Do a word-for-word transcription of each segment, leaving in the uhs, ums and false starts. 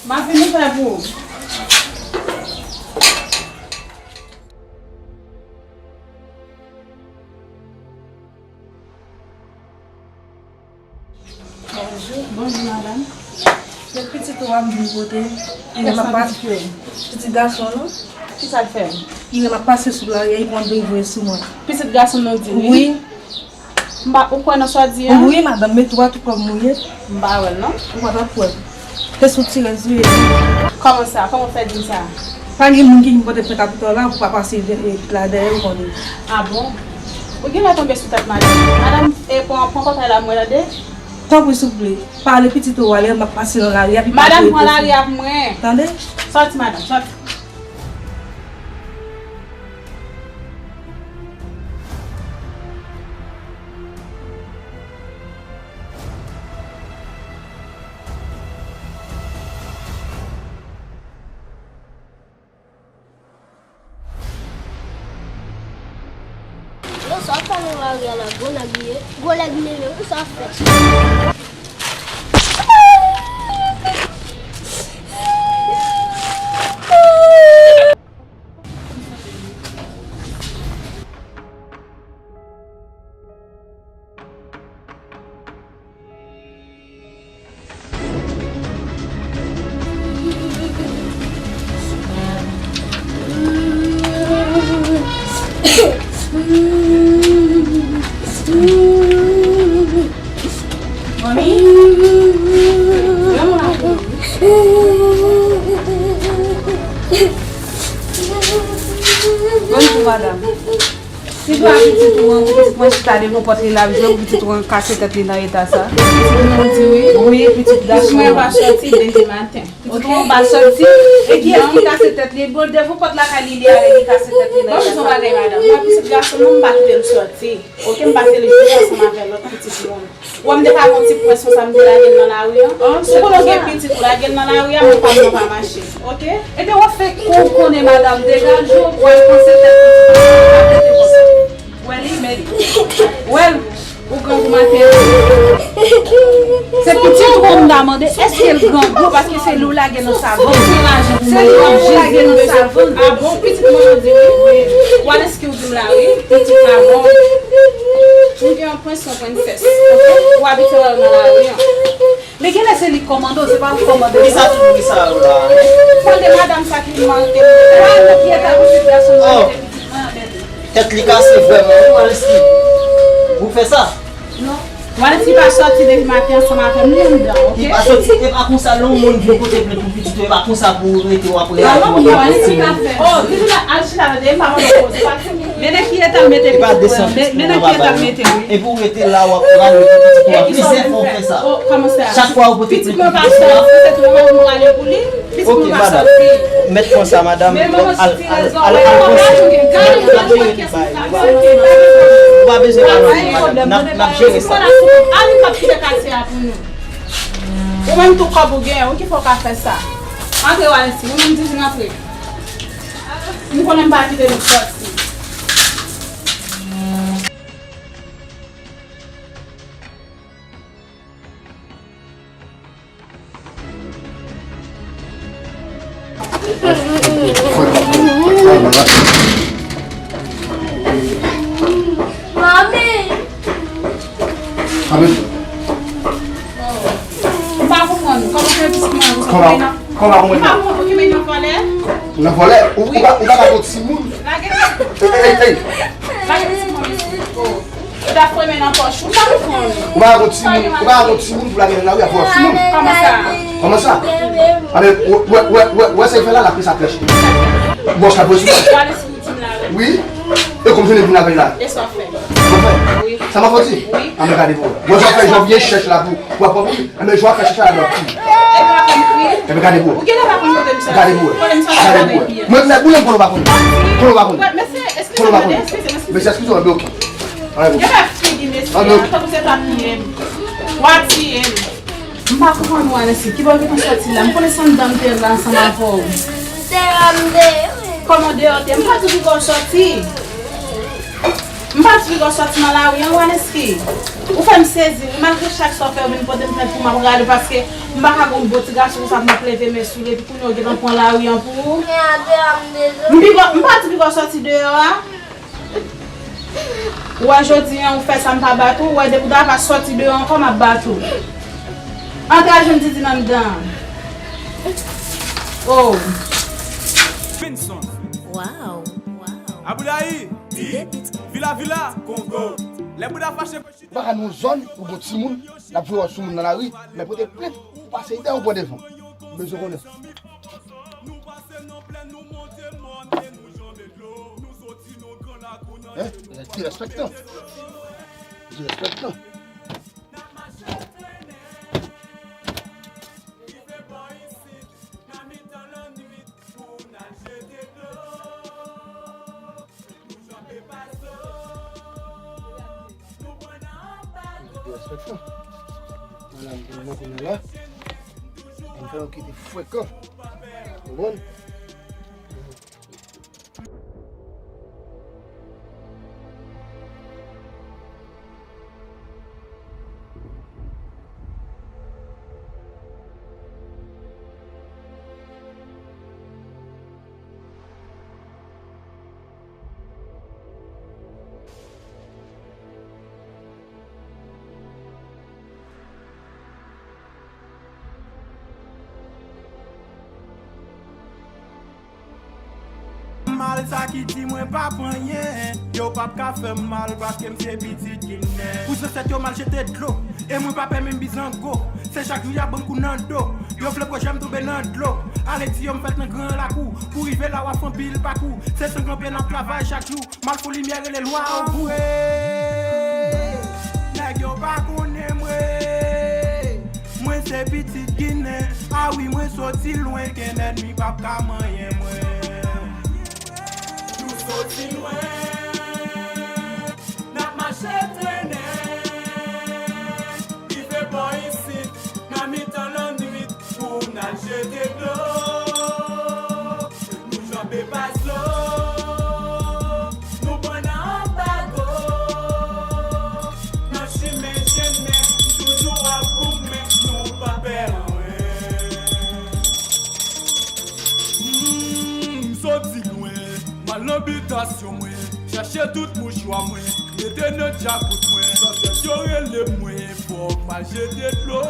M ap vin ouvè pou ou. Bonjou. Bonjou, madanm. Se pitit ou a m vin pote. Kiyès nan pitit yo? Pitit gason nou. Kisa l fè? Li wè m ap pase sou lari a, li pran dri voye sou mwen. Pitit gason nou di wi. Wi. M pa, ou kwè nan sa w di a? Wi, madanm, men tou a tou kòm mouye. M pa wè l non. Ou pa t ap kwè. Se sou ti rèz li ye. Kòman sa? Kòman w fè di m sa? Pa gen moun ki vin pote plent a tout la pou pa pase la dèyè ou konnen. A bon? Ou genlè tonbe sou tèt madanm. Madanm, e, pran, pran pòtay la pou mwen tande. Tanpri souple, pale pitit ou a lè m ap pase nan lari a, epi pa... Madanm, pran lari a pou mwen. Tande? Sòti, madanm, sòti. Yo, sa w ap fè nan lari a la, gwo nèg li ye. Gwo nèg li ye, men pou sa w ap fè. Manmi? Bonjou, madanm. Si dwa pitit ou an, pou pitit mwen chita devan pòt li la, ap jwe pou pitit ou an kase tèt li nan eta sa. Pitit mwen di wi. Wi, pitit gason. Pitit mwen pa sòti depi maten. Pitit ou an pa sòti. E kiyès ki kase tèt li? Bon, devan pòt lakay li, li ale, li kase tèt li nan eta sa. Bon, bagay, madanm. Mwen, pitit gason mwen, m pa kite l sòti. Oke, m pase l jwe ansanm avè lòt pitit moun. Wè m te ka gon ti pwens konsa, m te lage l nan lari an. Si w konnen w gen pitit ou lage l nan lari a, mwen pa m nan pa mache. Oke? Ebyen, w ap fè kou w konnen, madanm, degaje w, w al panse tèt pitit ou, w ap rete konsa. Wè li, men li. Wè l, ou grangou maten an. Se pitit ou an m ta mande, èske l grangou, paske se li w lage nan savon. Se li w lage nan savon. A bon, pitit mwen di wi. Wè, ki w di m la wi, pitit la bon. Ou gen yon prens, yon prensès. Oke? Ou abitye wè yo nan lari an. Men genlè se li k kòmande w, se pa ou k kòmande l. Kisa tout bri sa yo la? Tande madanm sa ki manke m. Wè, men ki eta pitit gason mwen mete pitit mwen anmède. Tèt li kase vrèman wi, Walensky. Ou fè sa? Non. Walensky pa sòti depi maten ansanm avè m, li anndan, oke? Li pa sòti, e pa konsa lè yon moun vin pote plent pou pitit ou, e pa konsa pou ou rete w ap reyaji. Oh, Lilila, al chita tande, m pa mande w koze, pa di m. Men nan ki eta l mete pitit mwen an, men nan ki eta l mete l. Epi w rete la, w ap rale pou pitit ou a. Plizyè fwa w fè sa. Oh, kòman sa? Chak fwa w pote plent pou pitit ou a. Pitit mwen pa sòti, se tou mwen rale pou li. Pitit mwen pa sòti. Ok, madanm. Mèt pran sa, madanm. Al, al, al, al pran sa. N ap jere li, bay. Ou pa bezwen pale anpil, madanm. N ap, n ap jere sa. Pitit mwen la sou, al, m ap kite katye a pou nou. Ou menm tou kòb ou gen, ou ki fè w ka fè sa. Antre, Walensky, ou menm di vin antre. M konnen m pa kite nou sòti. Manmi! Amen. M pa konprann. Kòman fè pitit mwen an konsa? Kòman, kòman pou mwen? M pa konprann. Okipe nan vòlè. Nan vòlè? Ou, ou pa, ou pa ka gon timoun? Lage. Ey, ey, ey. Lage pitit mwen an. Ou ta fouye men nan pòch ou, m pa konprann. Ou pa ka gon timoun, ou pa ka gon timoun pou lage nan lari a pou yon timoun. Kòman sa? Kòman sa? Amen, wè, wè, wè, wè sa l fè la, l ap fè sa flèch. Bòs la poze sou mwen. Gade si ou di m la, wi. Wi. E kòm jounen vin avè l la. E sa w fè? Sa w fè? Wi. Sa m ap fè di? Wi. Amen, gade pou wè. Bòs la fè janvye chèch la pou, pou ap pran pou li. Enben, jwa fè chèche a lòt fi. Epi w ap fè m kriye? Enben, gade pou wè. Ou genlè pa konn kote m sòti. Gade pou wè. Kote m sòti. Gade pou wè. Mwen, mwen, boule m konnen w pa konnen. Konnen w pa konnen. Mesye, eskize mwen, mesye, eskize mwen. Mesye, eskize mwen, oke. Gade figi mesye a, tankou se t ap tiye m. W a tiye m. M pa konprann ou, Alexis. Kibò w gentan sòti la? M konnen se anndan m te ye la ansanm avè w. Kòman deyò te ye? M pa di kibò w sòti. M pa t pi gwo sòti nan lari an, Waneski. Ou fè m sezi, wi, malgre chak sa w fè, ou vin pote m plent pou m ap rale, paske m pa ka gon bon ti gason konsa pou m ap leve men sou li, epi kounye a w gentan pran lari an pou ou. M pi gwo, m pa t pi gwo sòti deyò a. Ou wè jodi an, ou fè sa m pa bat ou, ou wè depi w ta pa sòti deyò ankò, m ap bat ou. Antre al jwenn Didine anndan an. Oh. Finson. Wow. Aboudayi. Vila, vila. Kongo. Lè bouda fache. Ou pa ka nan yon zòn, ou gon timoun, l ap voye w sou moun nan lari, men pote plent, ou pase dèyè, ou pran devan. M bezwen konnen sa. Hein? Derespektan. Derespektan. Derespektan. Vwala, m te monte nan la. M fè yon kite frekan. Konprann? Mal sa ki di mwen pa pran anyen. Yo p ap ka fè m mal paske m se pitit Ginen. Pou zansèt yo m al jete dlo. E mwen pa pè menm bizango. Se chak jou y ap ban m kou nan do. Yo vle pwojè m tonbe nan dlo. Ale di yo m fèt nan gran lakou. Pou rive la w ap fè anpil pakou. Se san kanpe n ap travay chak jou. M al fou limyè rele lwa anpou. Nèg yo pa konnen mwen. Mwen se pitit Ginen. A wi, mwen soti lwen, kenn ènmi p ap ka manyen mwen. Nou soti lwen, n ap mache trennen. Rive bò isit, nan mitan lannwit, pou n al jete dlo. Nou janbe pa dlo, nou pran nan anbago. Nan chimen jennen, toujou ap goumen, nou pa pè anyen. Hmm, m soti lwen, m al nan bitasyon mwen, chache tout mouchwa mwen, mete nan djakout mwen, zansèt yo rele mwen. Fòk m al jete dlo.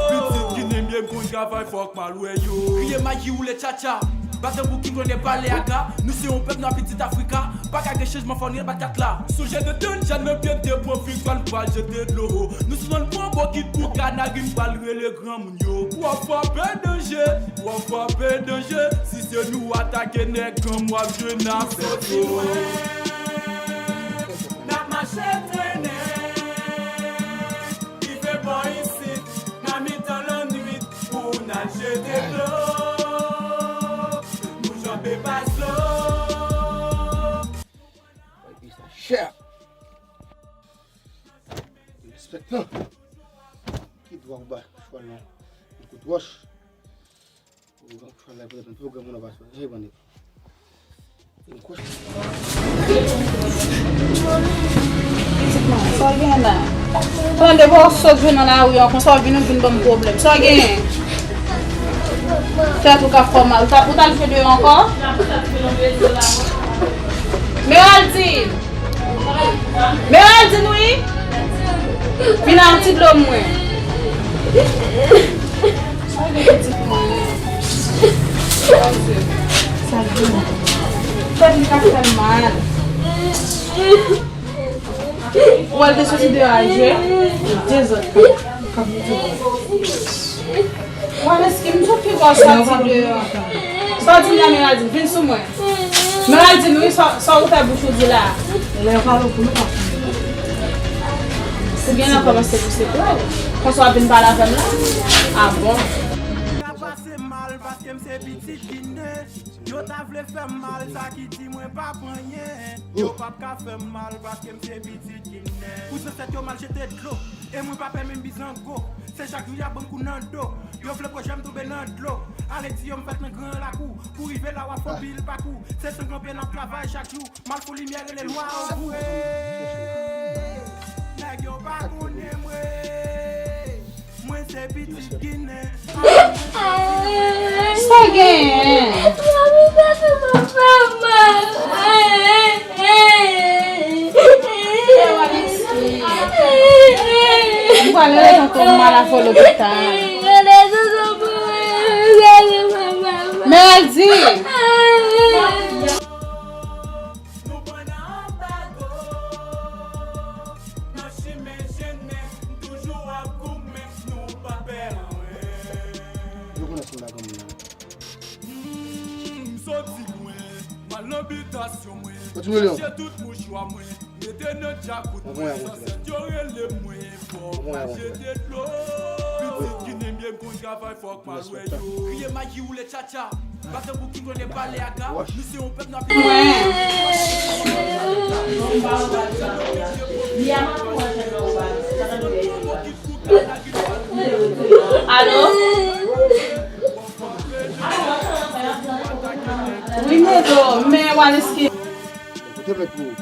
Pitit Ginen m ye, m konn travay, fòk m al wè yo. Kriye maji, woule tchatcha. Bat tanbou ki konnen pale aga. Nou se yon pèp nwa, pitit Afrika. Pa ka gen chanjman, fò n rebat kat la. Sonje de tann jan nan pye, de pwofit, pa n pral jete dlo. Nou sou zòn pran bokit pou kanari, m pral rele granmoun yo. W ap frape danje, w ap frape danje. Si se nou atake nèg granm, w ap jwenn afè yo. N ap mache trennen. Rive bò isit, nan mitan lannwit, pou n al jete dlo. Nou janbe pa dlo. Epi sa chè. Derespektan. Ki dwa ou ba chwal nan yon kout wòch? Ou gen chwal la, pou tèt mwen, pou granmoun nan pa sou. Hey, bande. Yon kòch. Pitit mwen, sa w gen la? Tande, bon, w sot jwenn nan lari an konsa, w vin, ou vin ban m pwoblèm. Sa w genyen? Tèt ou k ap fè w mal. Ou ta, ou t al jwe deyò ankò? Meraldine! Meraldine, wi! Vin a yon ti dlo mwen. Sa gen pitit mwen? Mon Dieu. Sa gen. Tèt li ka fè m mal. Ou wè l te soti deyò al jwe? Dezòd k ap, k ap mete. Ou wè, Leski, m sot pi gwo sòti deyò. Sòti m nan Meraldine, vin sou mwen. Meraldine, wi, sa, sa ou fè bouch ou di la? Lè yo pale pou nou pa konnen. Ou gen nan kòmanse pouse kou. Konsa w ap vin pale avè m la? A bon? Ka pase mal paske m se pitit Ginen. Yo ta vle fè m mal, sa ki di mwen pa pran anyen. Yo p ap ka fè m mal paske m se pitit Ginen. Pou zansèt yo m al jete dlo. E mwen pa pè menm bizango. Chak jou y ap ban m kou nan do. Yo vle pwojè m tonbe nan dlo. Ale di yo m fèt nan gran lakou. Pou rive la w ap fè anpil pakou. Se san kanpe n ap travay chak jou. M al fou limyè rele lwa anvoye. Nèg yo pa konnen mwen. Mwen se pitit Ginen. Sa genyen? Mwen pral rezon tou mal avè w lopital. Meraldi! Yo konnen si m pa granmoun nan. M soti lwen, m al nan bitasyon mwen, chache tout mouchwa mwen, mete nan djakout mwen, zansèt yo rele mwen fò, mache de dlo. Pitit Ginen m ye, m konn travay, fòk m al wè yo. Kriye maji woule tchatcha, pa tankou King Kong e pale aga, nou se yon pèp n ap Alo? Wi, Nedo, men Waleski. Kote plent pou ou?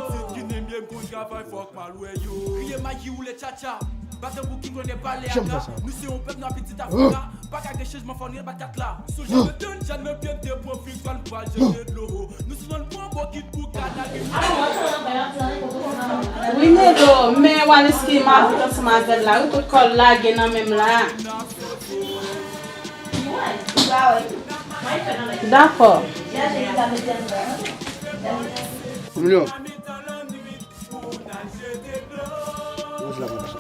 Pitit Ginen m ye, m konn travay, fòk m al wè yo. Kriye maji woule tchatcha, pa tankou King Kong e pale aga, nou se yon pèp nwa pitit Afrika. Pa ka gen chanjman, fò n rebat kat la. Sou jan yo tann, jan nan pye, de pwofitwal, m pral jete dlo. Nou sou zòn pran bokit pou kanal. Wi, Nedo, men Waleski m avèk ansanm avè l la, wi, tout kò l lage nan men m la. Dakò. Emilio. Mwen di la pou sa.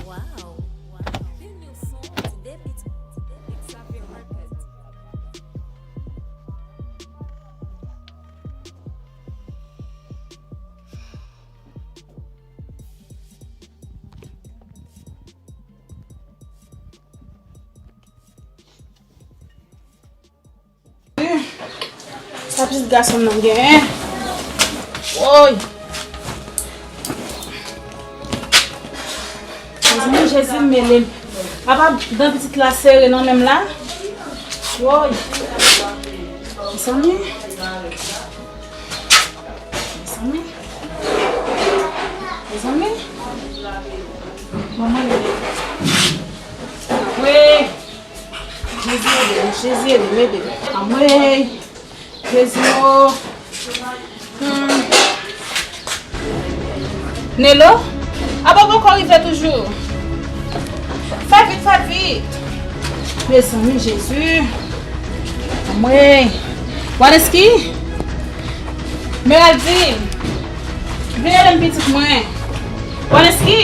Wow. Pil nou son, ti debit, ti debit Xavier Market. Sa pitit gason m nan genyen. Woy! Mezanmi, Jezi m mele m. Apa dan pitit la sere nan men m la. Woy! Mezanmi. Mezanmi. Mezanmi. Manman li. Anmwey. Jezi ede m, Jezi ede m, ede m. Anmwey. Jezi o. Hmm. Nelo? Apa w poko rive toujou? Fè vit, fè vit. Mezanmi, Jezi. Anmwey. Waleski? Meraldine. Vin ede m pitit mwen. Waleski.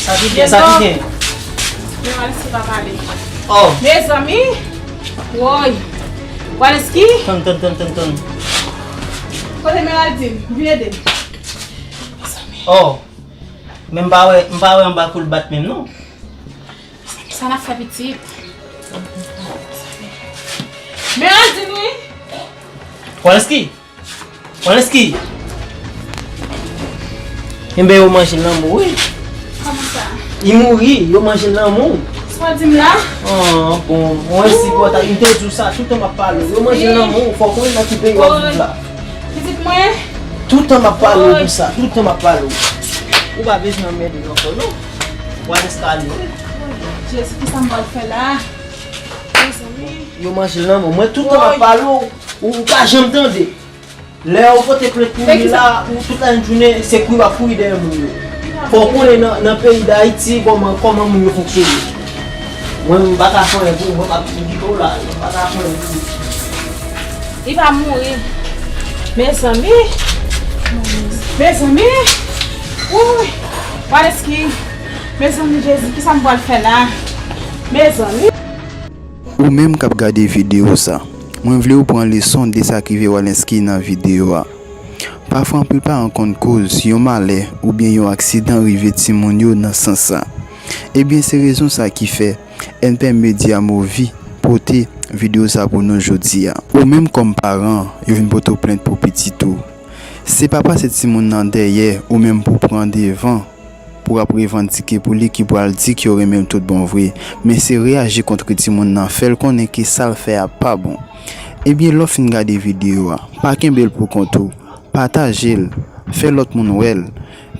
Sa ki gen, sa ki gen? Men Waleski pa pale. Oh. Mezanmi. Woy. Waleski. Tann, tann, tann, tann, tann. Kote Meraldine? Vin ede m. Oh. Men m pa wè, m pa wè anba kou l bat menm non. Sa n ap fè pitit? Meraldine wi. Waleski. Waleski. Enben yo manje l nan mou wi. Kòman sa? Li mouri, yo manje l nan mou. Sa w di m la? Ah, bon, mwen sipòta, m te di w sa, tout tan m ap pale w. Yo manje l nan mou, fò w konnen nan ki peyi w ap viv la. Pitit mwen. Tout tan m ap pale w pou sa, tout tan m ap pale w. Ou pa bezwen anmède m ankò non. W al enstale w. Jezi, kisa m pral fè la? Mezanmi. Yo manje l nan mou. Mwen tout tan m ap pale w, ou, ou pa janm tande. Lè yo pote plent pou li la, ou tout lajounen, se kouri w ap kouri dèyè moun yo. Fò w konnen nan, nan peyi Dayiti, kòman, kòman moun yo fonksyone. Mwen, m pa ka fè anyen pou ou, mwen p ap okipe w la, m pa ka fè anyen pou ou. Li pa mouri. Mezanmi. Mezanmi. Wouy. Waleski. Mezanmi, Jezi, kisa m pral fè la? Mezanmi. Ou menm k ap gade videyo sa, Mwen vle ou pran leson de sa k rive Walensky nan videyo a. Pafwa anpil paran konn koz yon malè oubyen yon aksidan rive timoun yo nan sans sa. Ebyen se rezon sa ki fè N P M Media Movie pote videyo sa pou nou jodi a. Ou menm kòm paran, yo vin pote w plent pou pitit ou. Se pa pase timoun nan dèyè ou menm pou pran devan pou ap revandike pou li ki pral di ke w renmen l tout bon vre, men se reyaji kont timoun nan, fè l konnen ke sa l fè a pa bon. Ebyen lè w fin gade videyo a, pa kenbe l pou kont ou, pataje l, fè lòt moun wè l.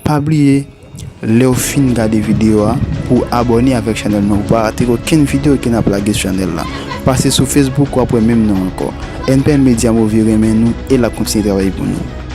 Pa bliye, lè w fin gade videyo a, pou w abòne avèk chanèl nou pou pa rate okenn videyo ke n ap lage sou chanèl la. Pase sou Facebook, w ap wè menm non ankò. N P M Media Movie renmen nou e l ap kontinye travay pou nou.